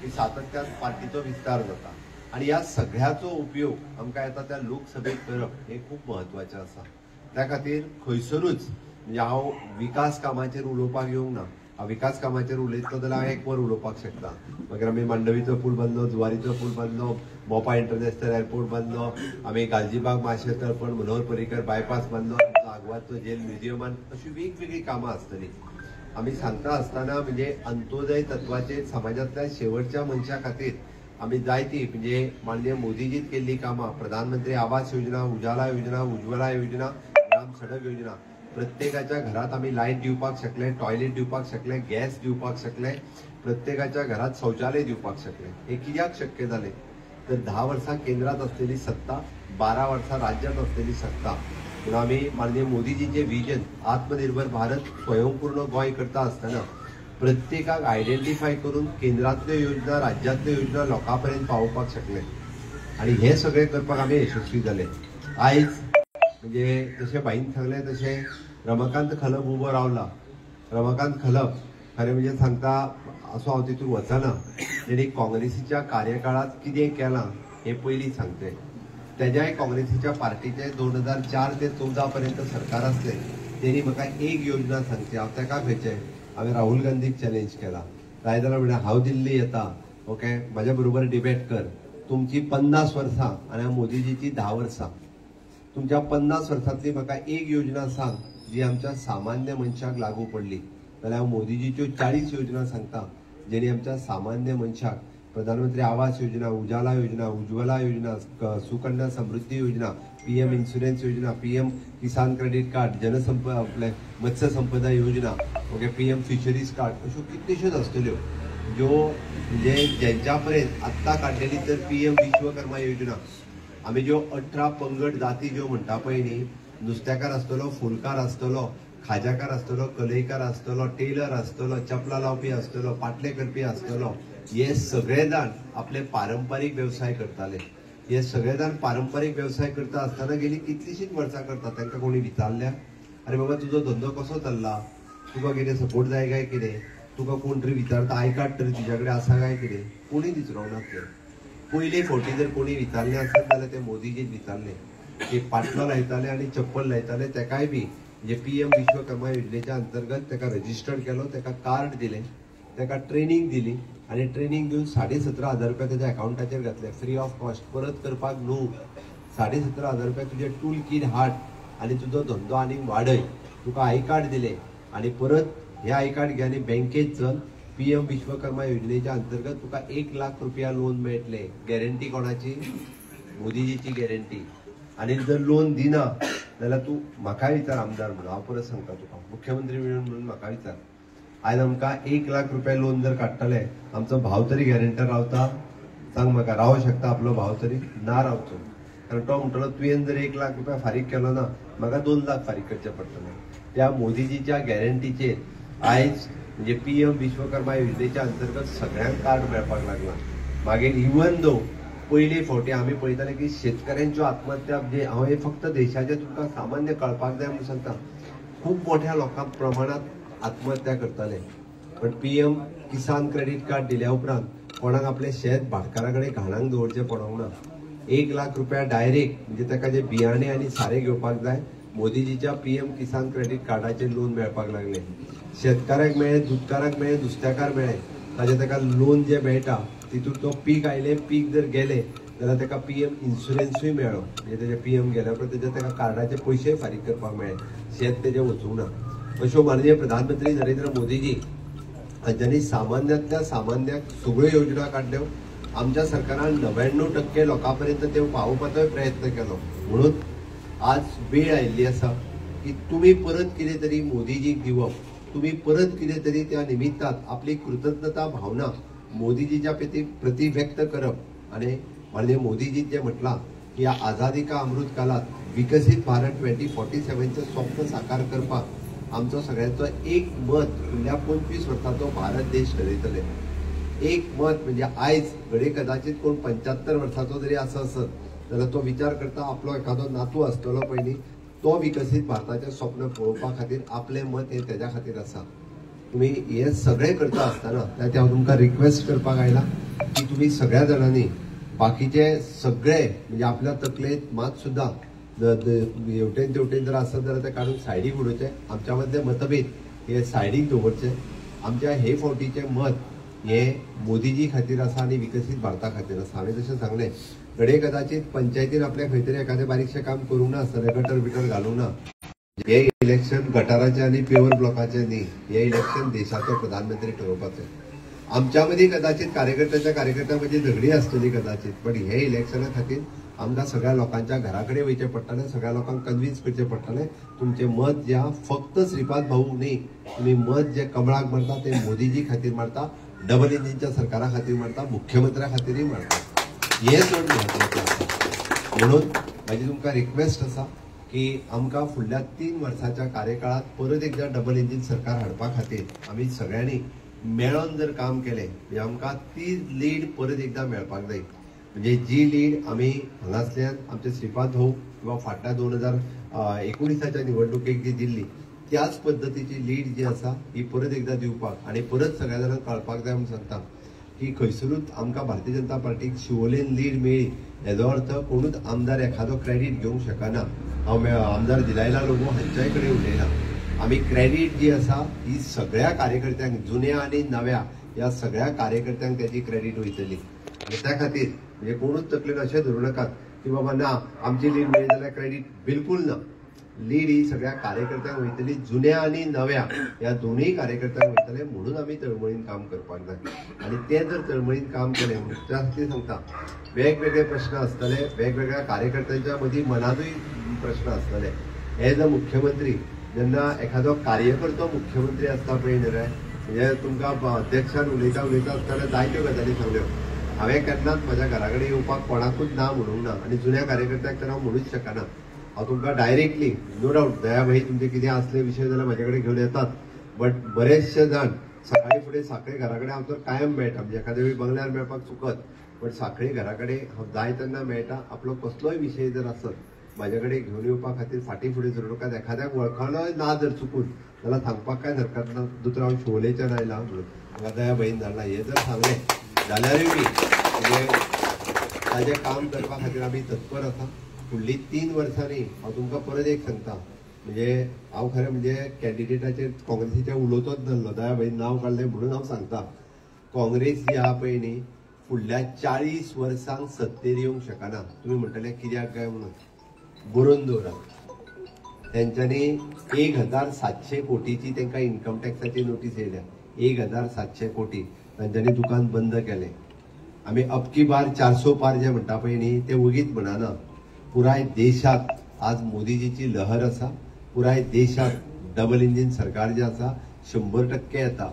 की सातत्यान पार्टीचो विस्तार जाता आनी ह्या सगळ्याचो उपयोग आमकां येता त्या लोकसभेक करप हें खूब म्हत्वाचें आसा. त्या खातीर खंयसरूच म्हणजे हांव विकास कामाचेर उलोवपाक येवंक ना, हांव विकास कामाचेर उलयतलो जाल्यार हांव एक वर उलोवपाक शकता. मागीर आमी मांडवीचो पूल बांदलो, जुवारीचो पूल बांदलो, मोपा इंटरनॅशनल एअरपोर्ट बांदलो, आमी गालजीबाग माशे तळपण मनोहर पर्रीकर बायपास बांदलो, आगवादचो जेल म्युझियमान, अशी वेगवेगळी कामां आसतली. आमी सांगता आसतना म्हणजे अंत्योदय तत्वाचेर समाजांतल्या शेवटच्या मनशा खातीर आमी जायती म्हणजे माननीय मोदीजीन केल्ली कामां, प्रधानमंत्री आवास योजना, उजाला योजना, उज्ज्वला योजना, ग्राम सडक योजना, प्रत्येकाच्या घरात आमी लायट दिवपाक शकले, टॉयलेट दिवपाक शकले, गॅस दिवपाक शकले, प्रत्येकाच्या घरात शौचालय दिवपाक शकले. हे कित्याक शक्य जालें तर 10 वर्सां केंद्रात असलेली सत्ता, 12 वर्सां राज्यात असलेली सत्ता. म्हणून आमी माननीय मोदीजींचे विजन आत्मनिर्भर भारत स्वयंपूर्ण गोंय करता आसतना प्रत्येकाक आयडेंटिफाय करून केंद्रांतल्यो योजना राज्यांतल्यो योजना लोकां पर्यंत पावोवपाक शकले आनी हे सगळें करपाक आमी यशस्वी जाले. आयज म्हणजे जशें बाईन सांगलें तशें रमाकांत खलप उबो रावला. रमाकांत खलप खरें म्हणजे सांगता असो हांव तितून वचना, तेणी काँग्रेसीच्या कार्यकाळांत कितें केलां हें पयलीं सांगचें. तेज्याय काँग्रेसीच्या पार्टीचे 2004 ते 14 पर्यंत सरकार आसलें, तेणी म्हाका एक योजना सांगची. हांव तेका खंयचें हांवें राहुल गांधीक चॅलेंज केला, जाय जाल्यार म्हणल्यार हांव दिल्ली येता, ओके म्हाज्या बरोबर डिबेट कर. तुमची 50 वर्सां आनी मोदीजीची 10 वर्सां, तुमच्या 50 वर्सांतली म्हाका एक योजना सांग जी आमच्या सामान्य मनशाक लागू पडली जाल्यार हांव मोदीजीच्यो 40 योजना सांगता जेणी आमच्या सामान्य मनशाक प्रधानमंत्री आवास योजना, उजाला योजना, उज्ज्वला योजना, सुकन्या समृद्धी योजना, पीएम इन्शुरन्स योजना, पीएम किसान क्रेडिट कार्ड, जनसंप आपले मत्स्य संपदा योजना, ओके पीएम फिशरीज कार्ड, अश्यो कितल्योश्योच आसतल्यो ज्यो म्हणजे जेंच्या पर्यंत आत्तां काडलेली. तर पीएम विश्वकर्मा योजना, आमी ज्यो 18 पंगड जाती ज्यो म्हणटा पळय न्ही, नुस्तेकार आसतलो, फुलकार आसतलो, खाज्याकार आसतलो, कलयकार आसतलो, टेलर आसतलो, चपलां लावपी आसतलो, पाटले करपी आसतलो, हे सगळे जाण आपले पारंपारीक वेवसाय करताले. हे सगळे जाण पारंपारीक वेवसाय करता आसतना गेली कितलीशींच वर्सां करतात. तांकां कोणी विचारल्या अरे बाबा तुजो धंदो कसो चल्ला, तुका कितें सपोर्ट जाय काय कितें, तुका कोण तरी विचारता I card तरी तुज्या कडेन आसा काय कितें, कोणी विचारूंक नासलें. पयले फावटी जर कोणी विचारलें आसत जाल्यार ते मोदीजीन विचारलें की पाटलो लायताले आनी चप्पल लायताले तेकाय बी म्हणजे पीएम विश्वकर्मा योजनेच्या अंतर्गत तेका रजिस्टर्ड केलो, तेका कार्ड दिलें, तेका ट्रेनींग दिली आनी ट्रेनींग दिवन 17,500 रुपया तेज्या अकावंटाचेर घातले, फ्री ऑफ कॉस्ट, परत करपाक न्हू. 17,500 रुपया तुजे टूल कीट हाड आनी तुजो धंदो आनीक वाडय, तुका I card दिलें आनी परत हे I card घे आनी बँकेत चल, पीएम विश्वकर्मा योजनेच्या अंतर्गत तुका 1 लाख रुपया लोन मेळटले. गॅरंटी कोणाची? मोदीजीची गॅरंटी. आनी जर लोन दिना जाल्यार तूं म्हाका विचार आमदार म्हणून, हांव परत सांगता तुका, मुख्यमंत्री म्हणून म्हाका विचार, आयज आमकां 1 लाख रुपया लोन जर काडटले आमचो भाव तरी गॅरंटर रावता? सांग म्हाका, रावंक शकता आपलो भाव तरी? ना रावचो. कारण तो म्हणटलो तुवें जर 1 लाख रुपया फारीक केलो ना म्हाका 2 लाख फारीक करचे पडटले. त्या मोदीजीच्या गॅरंटीचेर आयज म्हणजे पीएम विश्वकर्मा योजनेच्या अंतर्गत सगळ्यांक कार्ड मेळपाक लागला. मागीर इवन दो पयले फावटी आमी पळयताले की शेतकऱ्यांच्यो आत्महत्या, म्हणजे हांव हे फक्त देशाचे तुमकां सामान्य कळपाक जाय म्हणून सांगता, खूब मोठ्या लोकां प्रमाणांत आत्महत्या करताले. पण पीएम किसान क्रेडिट कार्ड दिल्या उपरांत कोणाक आपलें शेत भाटकारा कडेन घाणाक दवरचें पडोंक ना. 1 लाख रुपया डायरेक्ट म्हणजे ताका जे बियाणे आनी सारें घेवपाक जाय मोदीजीच्या पीएम किसान क्रेडिट कार्डाचेर लोन मेळपाक लागलें. शेतकाराक मेळ्ळें, दुदकाराक मेळ्ळें, नुस्त्याकार मेळ्ळें, ताजें ताका लोन जें मेळटा तितून तो पीक आयलें, पीक जर गेलें जाल्यार ताका पीएम इन्शुरन्सूय मेळ्ळो, म्हणजे तेजे पीएम गेल्या उपरांत तेजे ताका कार्डाचे पयशे फारीक करपाक मेळ्ळे, शेत तेजें वचूंक ना. अश्यो माननीय प्रधानमंत्री नरेंद्र मोदीजी हांच्यांनी सामान्यांतल्या सामान्याक सगळ्यो योजना काडल्यो. आमच्या सरकारान 99% लोकां पर्यंत त्यो पावोवपाचोय प्रयत्न केलो. म्हणून आज वेळ आयिल्ली आसा की तुमी परत कितें तरी मोदीजीक दिवप, तुमी परत कितें तरी त्या निमित्तान आपली कृतज्ञता भावना मोदीजीच्या प्रती व्यक्त करप. आनी माननीय मोदीजीन जें म्हटलां की ह्या आझादी का अमृत कालात विकसीत भारत 2047चें स्वप्न साकार करपाक आमचो सगळ्यांचो एक मत फुडल्या 25 वर्सांचो भारत देश ठरयतले. एक मत म्हणजे आयज घडये कदाचित कोण 75 वर्सांचो जरी आसा आसत जाल्यार तो विचार करता आपलो एखादो नातू आसतलो पयलीं, तो विकसीत भारताचें स्वप्न पळोवपा खातीर आपलें मत हें तेज्या खातीर आसा. तुमी हें सगळें करता आसतना त्या हांव तुमकां रिक्वेस्ट करपाक आयला की तुमी सगळ्या जाणांनी बाकीचे सगळे म्हणजे आपल्या तकलेंत मात सुद्दां हेवटेन तेवटेन जर आसत जाल्यार ते काडून सायडीक उडोवचें, आमच्या मदले मतभेद हे सायडीक दवरचे. आमच्या हे फावटीचें मत हे मोदीजी खातीर आसा आनी विकसीत भारता खातीर आसा. हांवें जशें सांगलें घडये कदाचित पंचायतीन आपल्या खंय तरी एखादें बारीकशें काम करूंक ना आसतलें, गटर बिटर घालूंक ना. हे इलेक्शन गटाराचें आनी पेवर ब्लॉकाचें न्ही, हे इलेक्शन देशाचो प्रधानमंत्री ठरोवपाचें. आमच्या मदीं कदाचित कार्यकर्त्याच्या कार्यकर्त्यां मदीं झगडी आसतली कदाचित, पण हे इलेक्शना खातीर आमकां सगळ्या लोकांच्या घरा कडेन वयचें पडटलें, सगळ्या लोकांक कन्विन्स करचें पडटलें. तुमचें मत जें आहा फक्त श्रीपाद भाऊ न्ही, तुमी मत जें कमळाक मारता तें मोदीजी खातीर मारता, डबल इंजिनच्या सरकारा खातीर मारता, मुख्यमंत्र्या खातीरय मारता. हें चड म्हत्वाचें आसा. म्हणून म्हाजी तुमकां रिक्वेस्ट आसा की आमकां फुडल्या 3 वर्साच्या कार्यकाळांत परत एकदां डबल इंजीन सरकार हाडपा खातीर आमी सगळ्यांनी मेळोन जर काम केलें म्हणजे आमकां ती लीड परत एकदां मेळपाक जाय. म्हणजे जी लीड आमी हांगासल्यान आमचे श्रीपाद भाऊ किंवा फाटल्या 2019 निवडणुकेक जी दिल्ली त्याच पद्दतीची लीड जी आसा ही परत एकदां दिवपाक आनी परत सगळ्या जाणांक कळपाक जाय म्हूण सांगता की खंयसरूच आमकां भारतीय जनता पार्टीक शिवोलेन लीड मेळ्ळी हेजो अर्थ कोणूच आमदार एखादो क्रेडीट घेवंक शकना. हांव आमदार दिलायला लोबो हांच्याय कडेन उलयला. आमी क्रेडीट जी आसा ही सगळ्या कार्यकर्त्यांक, जुन्या आनी नव्या ह्या सगळ्या कार्यकर्त्यांक तेजी क्रेडीट वयतली. आनी त्या खातीर म्हणजे कोणूच तकलेन अशें धरूं नाकात की बाबा ना आमची लीड मेळ्ळी जाल्यार क्रेडीट, बिलकूल ना. लीड ही सगळ्या कार्यकर्त्यांक वयतली, जुन्या आनी नव्या ह्या दोनूय कार्यकर्त्यांक वयतले. म्हणून आमी तळमळीन काम करपाक जाय आनी ते जर तळमळीन काम केलें म्हणून त्या खातीर सांगता वेगवेगळे प्रश्न आसतले, वेगवेगळ्या कार्यकर्त्यांच्या मदीं मनांतूय प्रश्न आसतले. एज अ मुख्यमंत्री जेन्ना एखादो कार्यकर्तो मुख्यमंत्री आसता पळय न्ही रे, म्हणजे तुमकां अध्यक्षान उलयता उलयता आसतना जायत्यो गजाली सांगल्यो. हांवें केन्नाच म्हज्या घरा कडेन येवपाक कोणाकूच ना म्हणूंक ना आनी जुन्या कार्यकर्त्याक तर हांव म्हणूच शकना. हांव तुमकां डायरेक्टली नो डावट दयाभाई तुमचे कितें आसले विशय जाल्यार म्हजे कडेन घेवन येतात, बट बरेचशे जाण सकाळी फुडें साखळे घरा कडेन हांव तर कायम मेळटा. म्हणजे एखाद्या वेळी बंगल्यार मेळपाक चुकत, बट साखळे घरा कडेन हांव जाय तेन्ना मेळटा. आपलो कसलोय विशय जर आसत म्हाजे कडेन घेवन येवपा खातीर फाटीं फुडें धरूं नाकात. एखाद्याक वळखलोय ना जर चुकून जाल्यार सांगपाक कांय हरकत ना, दुसरो हांव शिवोलेच्यान आयला म्हणून म्हाका दयाभाईन धाडला हें जर सांगलें जाल्यारूय बी म्हणजे ताजें काम करपा खातीर आमी तत्पर आसा. फुडली 3 वर्सांनी हांव तुमकां परत एक सांगता, म्हणजे हांव खरें म्हणजे कॅन्डिडेटाचेर काँग्रेसीचेर उलोवचोच नासलो, दयाभाईन नांव काडलें म्हणून हांव सांगता काँग्रेस जी आहा पळय न्ही फुडल्या 40 वर्सांक सत्तेर येवंक शकना. तुमी म्हणटले कित्याक काय म्हणून, बरोवन दवरा. तेंच्यांनी 1700 कोटीची तांकां इन्कम टॅक्साची नोटीस येयल्या, 1700 कोटी तांच्यांनी दुकान बंद केलें. आमी अबकी बार 400 पार जे म्हणटा पळय न्ही ते वगीच म्हणना. पुराय देशात आज मोदीजीची लहर आसा, पुराय देशात डबल इंजीन सरकार जें आसा 100% येता.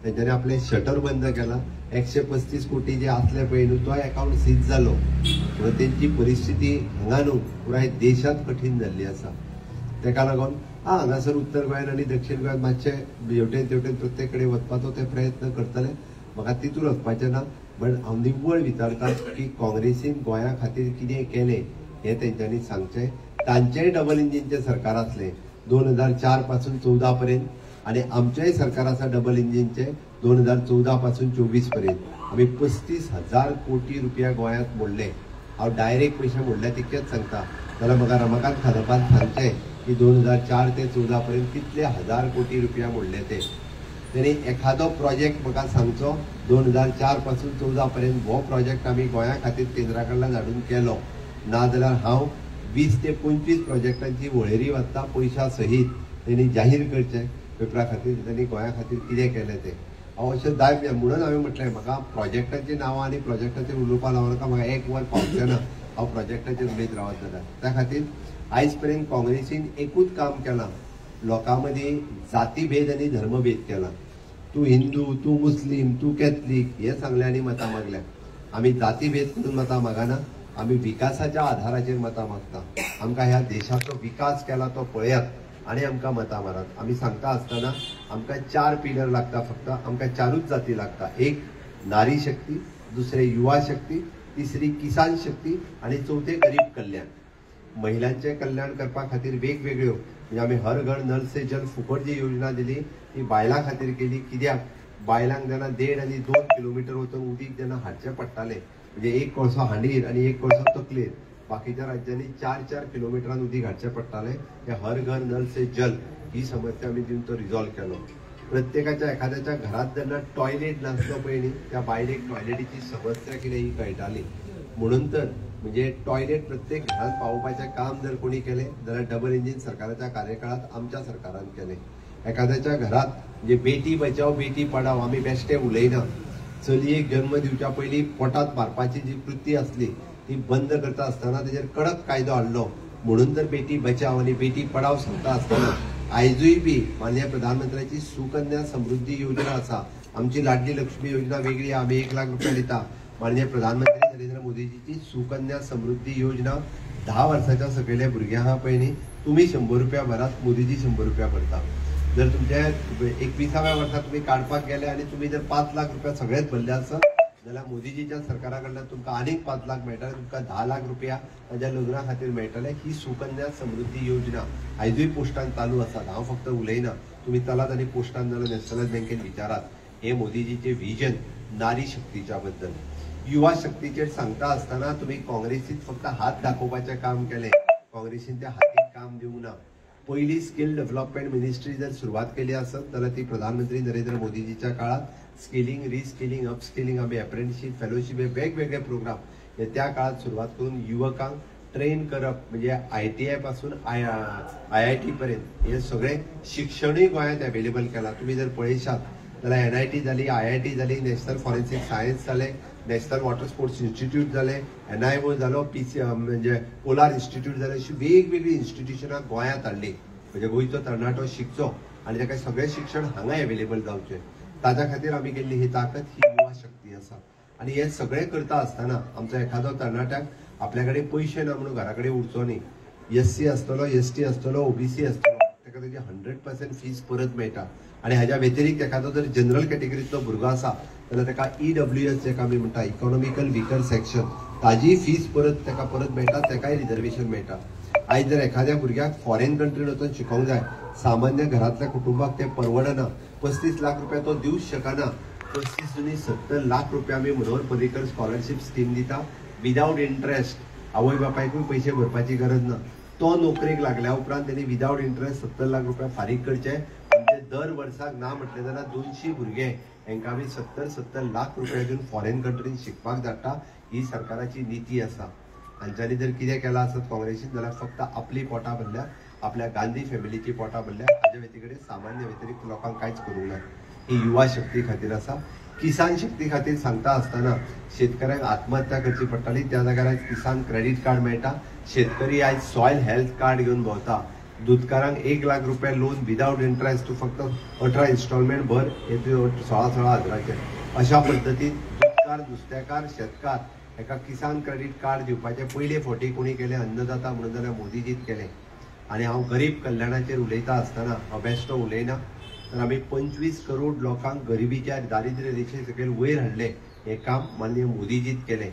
तेंच्यांनी आपलें शटर बंद केलां, 135 कोटी जे आसले पळय न्हू तो एकावंट सीज जालो. म्हणून तेंची परिस्थिती हांगा न्हू पुराय देशांत कठीण जाल्ली आसा. तेका लागून हांगासर उत्तर गोंयान आनी दक्षिण गोंयांत मातशें हेवटेन तेवटेन प्रत्येक कडेन वचपाचो ते प्रयत्न करतले. म्हाका तितून वचपाचें ना, बट हांव निव्वळ विचारता की काँग्रेसीन गोंया खातीर कितें केलें हें तेंच्यांनी सांगचें. तांचेंय डबल इंजिनचें सरकार आसलें 2004 पासून 14 पर्यंत आनी आमचेंय सरकार आसा डबल इंजिनचें 2014 पासून 24 पर्यंत. आमी 35,000 कोटी रुपया गोंयांत मोडले. हांव डायरेक्ट पयशे मोडले तितकेच सांगता, जाल्यार म्हाका रमाकांत खालपान सांगचें की 2004 ते 14 पर्यंत कितले हजार कोटी रुपया मोडले ते. तेणी एखादो प्रोजेक्ट म्हाका सांगचो 2004 पासून 14 पर्यंत हो प्रोजेक्ट आमी गोंया खातीर केंद्रा कडल्यान हाडून केलो ना जाल्यार हांव 20 ते 25 प्रोजेक्टांची वळेरी वाचता पयशा सहीत. तेणी जाहीर करचें पेपरा खातीर तेणी गोंया खातीर कितें केलें तें. हांव अशें जाय म्हणून हांवें म्हटलें म्हाका प्रोजेक्टांची नांवां आनी प्रोजेक्टाचेर उलोवपाक लावं नाका, म्हाका 1 वर पावचें ना हांव प्रोजेक्टाचेर उलयत रावत जाल्यार. त्या खातीर आयज पर्यंत काँग्रेसीन एकूच काम केलां, लोकां मदीं जातीभेद आनी धर्मभेद केला. तूं हिंदू, तूं मुस्लीम, तूं कॅथलीक हें सांगलें आनी मतां मागल्या. आमी जातीभेद करून मतां मागना, आमी विकासाच्या आधाराचेर मतां मागता. आमकां ह्या देशाचो विकास केला तो पळयात आनी आमकां मतां मारात. आमी सांगता आसतना आमकां 4 पिलर लागता, फक्त आमकां 4ूच जाती लागता. एक नारी शक्ती, दुसरें युवा शक्ती, तिसरी किसान शक्ती आनी चवथें गरीब कल्याण. महिलांचें कल्याण करपा खातीर वेगवेगळ्यो म्हणजे आमी हर घर नल से जल फुकट जी योजना दिली ती बायलां खातीर केली. कित्याक बायलांक जेन्ना 1.5 आनी 2 किलोमिटर वचून उदीक जेन्ना हाडचें पडटालें, म्हणजे 1 कळसो हांडीर आनी 1 कळसो तकलेर, बाकीच्या राज्यांनी 4-4 किलोमिटरान उदीक हाडचें पडटालें. हे हर घर नल से जल ही समस्या आमी दिवन तो रिजॉल्व केलो. प्रत्येकाच्या एखाद्याच्या घरात जेन्ना टॉयलेट नासलो पळय न्ही त्या बायलेक टॉयलेटीची समस्या कितें ही कळटाली. म्हणून तर म्हणजे टॉयलेट प्रत्येक घरात पावोवपाचें काम जर कोणी केलें जाल्यार डबल इंजीन सरकाराच्या कार्यकाळात आमच्या सरकारान केलें. एखाद्याच्या घरात म्हणजे बेटी बचाव बेटी पढाव आमी बेश्टे उलयना, चलयेक जन्म दिवच्या पयलीं पोटात मारपाची जी कृती आसली ती बंद करता आसतना तेजेर कडक कायदो हाडलो. म्हणून तर बेटी बचाव आनी बेटी पढाव सांगता आसतना आयजूय बी माननीय प्रधानमंत्र्याची सुकन्या समृद्धी योजना आसा. आमची लाडली लक्ष्मी योजना वेगळी, आमी 1 लाख रुपया दिता. माननीय प्रधानमंत्री नरेंद्र मोदीजीची सुकन्या समृद्धी योजना 10 वर्साच्या सकयल्या भुरग्यांक आहा पळय न्ही, तुमी 100 रुपया भरात, मोदीजी 100 रुपया भरता. जर तुमच्या 21व्या वर्सा तुमी काडपाक गेले आनी तुमी जर 5 लाख रुपया सगळेच भरले आसत जाल्यार मोदीजीच्या सरकारा कडल्यान तुमकां आनीक 5 लाख मेळटले, तुमकां 10 लाख रुपया ताज्या लग्ना खातीर मेळटले. ही सुकन्या समृद्धी योजना आयजूय पोस्टान चालू आसात. हांव फक्त उलयना, तुमी चलात आनी पोस्टान जाल्यार नॅशनलायज बँकेन विचारात. हे मोदीजीचे विजन नारी शक्तीच्या बद्दल. युवा शक्तीचेर सांगता आसतना तुमी काँग्रेसीत फक्त हात दाखोवपाचें काम केलें, काँग्रेसीन त्या हातीक काम दिवंक ना. पयली स्किल डेव्हलपमेंट मिनिस्ट्री जर सुरवात केली आसत जाल्यार ती प्रधानमंत्री नरेंद्र मोदीजीच्या काळात स्किलिंग, रिस्किलिंग, अपस्किलिंग, आमी एप्रेंटिशीप, फेलोशीप हे वेगवेगळे प्रोग्राम हे त्या काळात सुरवात करून युवकांक ट्रेन करप म्हणजे ITI पासून IIT पर्यंत हे सगळे शिक्षणूय गोंयांत अवेलेबल केलां. तुमी जर पळयशात जाल्यार NIT जाली, IIT जाली, नॅशनल फॉरेन्सिक सायन्स जालें, नॅशनल वॉटर स्पोर्ट्स इन्स्टिट्यूट जालें, NIO जालो, PC म्हणजे पोलार इन्स्टिट्यूट जालें, अशी वेगवेगळी इन्स्टिट्युशनां गोंयांत हाडली. म्हणजे गोंयचो तरणाटो शिकचो आनी ताका सगळें शिक्षण हांगा अवेलेबल जावचें, ताच्या खातीर आमी केल्ली ही ताकद ही युवा शक्ती आसा. आनी हें सगळें करता आसतना आमचो एखादो तरणाट्याक आपल्या कडेन पयशे ना म्हणून घरा कडेन उरचो न्ही. SC आसतलो, ST आसतलो, OBC आसतलो, ताका तेजी 100% फीस परत मेळटा. आनी हाज्या व्यतिरिक्त एखादो जर जनरल कॅटेगरींतलो भुरगो आसा जाल्यार ताका EWS जेका आमी म्हणटा इकॉनॉमिकल विकर सेक्शन, ताजी फीस परत ताका परत मेळटा, ताकाय रिजर्वेशन मेळटा. आयज जर एखाद्या भुरग्याक फॉरेन कंट्रीन वचून शिकोंक जाय, सामान्य घरांतल्या कुटुंबाक तें परवडना, 35 लाख रुपया तो दिवंक शकना. 35 दुनी 70 लाख रुपया आमी मनोहर पर्रीकर स्कॉलरशीप स्कीम दिता विदावट इंट्रस्ट. आवय बापायकूय पयशे भरपाची गरज ना. तो नोकरेक लागल्या उपरांत तेणी विदावट इंट्रस्ट 70 लाख रुपया फारीक करचे. म्हणजे दर वर्साक ना म्हटलें जाल्यार 200 भुरगे हांकां आमी 70-70 लाख रुपया दिवन फॉरेन कंट्रीन शिकपाक धाडटा. ही सरकाराची निती आसा. हांच्यांनी जर कितें केलां आसत काँग्रेसीन जाल्यार फक्त आपली पोटां भरल्या, आपल्या गांधी फॅमिलीची पोटां भरल्या, हाजे व्यतिरिक्त सामान्य व्यतिरिक्त लोकांक कांयच करूंक ना. ही युवा शक्ती खातीर आसा. किसान शक्ती खातीर सांगता आसतना शेतकऱ्यांक आत्महत्या करची पडटाली, त्या जाग्यार आयज किसान क्रेडीट कार्ड मेळटा. शेतकरी आयज सॉयल हेल्थ कार्ड घेवन भोंवता. दुदकारांक 1 लाख रुपया लोन विदावट इंट्रस्ट, तूं फक्त 18 इन्स्टॉलमेंट भर, हे 16-16 हजाराचे. अशा पद्दतीन दुदकार, नुस्तेकार, शेतकार हेका किसान क्रेडीट कार्ड दिवपाचें पयले फावटी कोणी केलें अन्नदाता म्हणून जाल्यार मोदीजीन केलें. आनी हांव गरीब कल्याणाचेर उलयता आसतना हांव बेश्टो उलयना, तर आमी 25 करोड लोकांक गरिबीच्या दारिद्र्य रेशे सकयल वयर हाडलें, हें काम माननीय मोदीजीन केलें.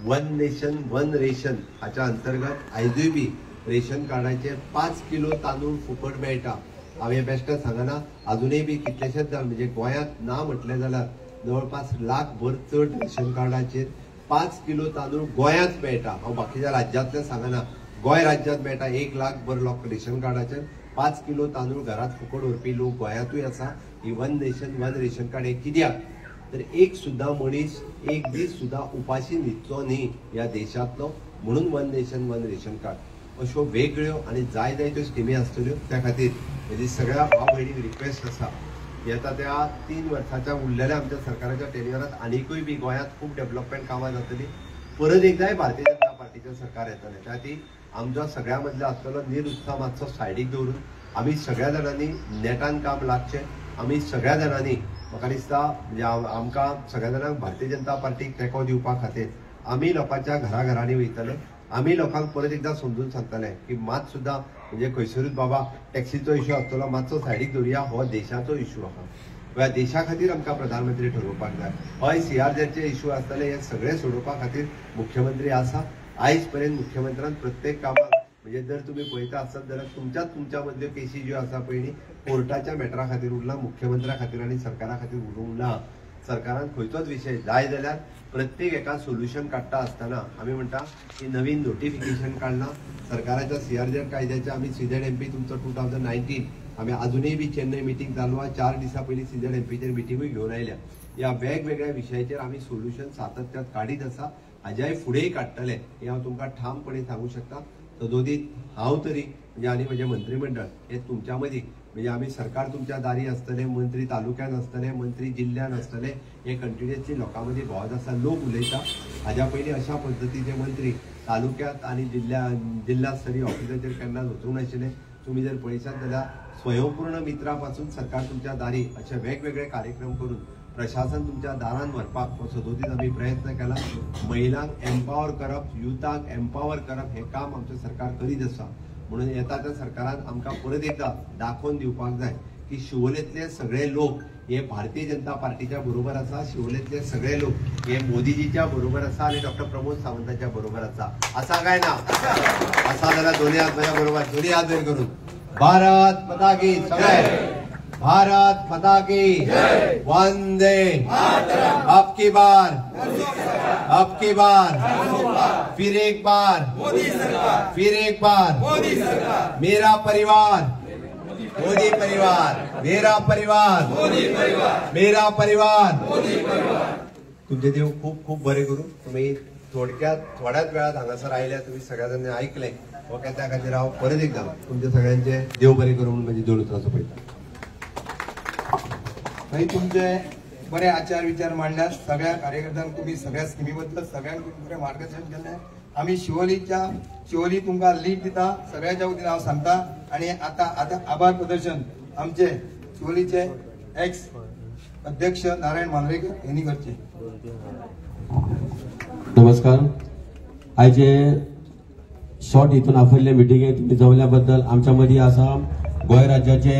वन नेशन वन रेशन हाच्या अंतर्गत आयजूय बी रेशन कार्डाचेर 5 किलो तांदूळ फुकट मेळटा. हांवें बेश्टें सांगना, अजुनूय बी कितलेशेच जाण म्हणजे गोंयांत ना म्हटलें जाल्यार जवळपास लाख भर चड रेशन कार्डाचेर 5 किलो तांदूळ गोंयांत मेळटा. हांव बाकीच्या राज्यांतलें सांगना, गोंय राज्यांत मेळटा. 1 लाख भर लोक रेशन कार्डाचेर 5 किलो तांदूळ घरांत फुकट व्हरपी लोक गोंयांतूय आसा. ही one nation one ration card हें कित्याक तर एक सुद्दां मनीस एक दीस सुद्दां उपाशी न्हिदचो न्ही ह्या देशांतलो, म्हणून one nation one ration card. अश्यो वेगळ्यो आनी जाय जाय त्यो स्किमी आसतल्यो. त्या खातीर म्हजी सगळ्या भाव भयणींक रिक्वेस्ट आसा, येता त्या 3 वर्साच्या उरलेल्या आमच्या सरकाराच्या टेन्युअरांत आनिकूय बी गोंयांत खूब डेव्हलपमेंट कामां जातली. परत एकदांय भारतीय जनता पार्टीचें सरकार येतलें. त्या खातीर आमचो सगळ्यां मदलो आसतलो निरुत्साह मातसो सायडीक दवरून आमी सगळ्या जाणांनी नेटान काम लागचें. आमी सगळ्या जाणांनी म्हाका दिसता म्हणजे आमकां सगळ्या जाणांक भारतीय जनता पार्टीक तेंको दिवपा खातीर आमी लोकांच्या घराघरांनी वयतले. आमी लोकांक परत एकदां समजून सांगतले की मात सुद्दां म्हणजे खंयसरूच बाबा टॅक्सीचो इशू आसतलो मातसो सायडीक दवरुया, हो देशाचो इशू आहा. ह्या देशा खातीर आमकां प्रधानमंत्री ठरोवपाक जाय. हय, CRZचे इशू आसतले, हे सगळे सोडोवपा खातीर मुख्यमंत्री आसा. आयज पर्यंत मुख्यमंत्र्यान प्रत्येक कामाक म्हणजे जर तुमी पळयता आसत जाल्यार तुमच्याच तुमच्या मदल्यो केशी ज्यो आसा पळय न्ही कोर्टाच्या मॅटरा खातीर उरला, मुख्यमंत्र्या खातीर आनी सरकारा खातीर उरूंक ना. सरकारान खंयचोच विशय जाय जाल्यार प्रत्येक एका सोल्युशन काडटा आसतना आमी म्हणटा की नवीन नोटिफिकेशन काडलां सरकाराच्या सीआरझेड कायद्याच्या. आमी सीझेड एमपी तुमचो 2019 आमी अजुनूय बी चेन्नय मिटींग चालू आहा. 4 दिसां पयलीं सीझेड एमपीचेर मिटिंगूय घेवन आयल्या. ह्या वेगवेगळ्या विशयाचेर आमी सोल्युशन सातत्यात काडीत आसा, हाज्याय फुडेंय काडटले हें हांव तुमकां ठामपणे सांगू शकता. सदोदीत हांव तरी म्हणजे आनी म्हजें मंत्रीमंडळ हे तुमच्या मदीं म्हणजे आमी सरकार तुमच्या दारी आसतले, मंत्री तालुक्यान आसतले, मंत्री जिल्ल्यान आसतले, हे कंटिन्युअसली लोकां मदीं भोंवत आसा, लोक उलयता. हाज्या पयलीं अशा पद्दतीचे मंत्री तालुक्यात आनी जिल्ल्या स्तरीय ऑफिसाचेर केन्नाच वचूंक नाशिल्ले. तुमी जर पळयशात जाल्यार स्वयंपूर्ण मित्रा पासून सरकार तुमच्या दारी अशे वेगवेगळे कार्यक्रम करून प्रशासन तुमच्या दारान व्हरपाक हो सदोदीत आमी प्रयत्न केला. महिलांक एम्पावर करप, युथाक एम्पावर करप हें काम आमचें सरकार करीत आसा. म्हणून येता त्या सरकारान आमकां परत एकदां दाखोवन दिवपाक जाय की शिवोलेंतले सगळे लोक हे भारतीय जनता पार्टीच्या बरोबर आसा, शिवोलेंतले सगळे लोक हे मोदीजीच्या बरोबर आसा आनी डॉक्टर प्रमोद सावंताच्या बरोबर आसा. आसा काय ना? आसा जाल्यार दोन्ही हात म्हज्या बरोबर, दोन्ही हात वयर करून भारत माता की सगळे, भारत माता की वंदे, अब की बार, अब की बार, फिर एक बार, फिर एक बार, मेरा परिवार मोदी परिवार, मेरा परिवार मेरा परिवार. तुमचे देव खूब खूब बरे करूं. तुम्ही थोडक्यात थोड्याच वेळात हांगासर आयल्या, तुम्ही सगळ्या जाणांनी ऐकलें ओके, त्या खातीर हांव परत एकदां तुमच्या सगळ्यांचे देव बरें करूं म्हणून म्हजी दोन उतरां सोंपयता. थंय तुमचे बरे आचार विचार मांडल्यात, सगळ्या कार्यकर्त्यांक तुमी सगळ्या स्किमी बद्दल सगळ्यांक तुमी बरें मार्गदर्शन केलें. आमी शिवोली तुमकां लीड दिता सगळ्यांच्या वतीन हांव सांगता. आनी आतां आतां आभार प्रदर्शन आमचे शिवोलीचे एक्स अध्यक्ष नारायण मांद्रेकर यांनी करचे. नमस्कार. आयचे शॉर्ट हितून आपयल्ले मिटिंगेक तुमी जमल्या बद्दल आमच्या मदीं आसा गोंय राज्याचे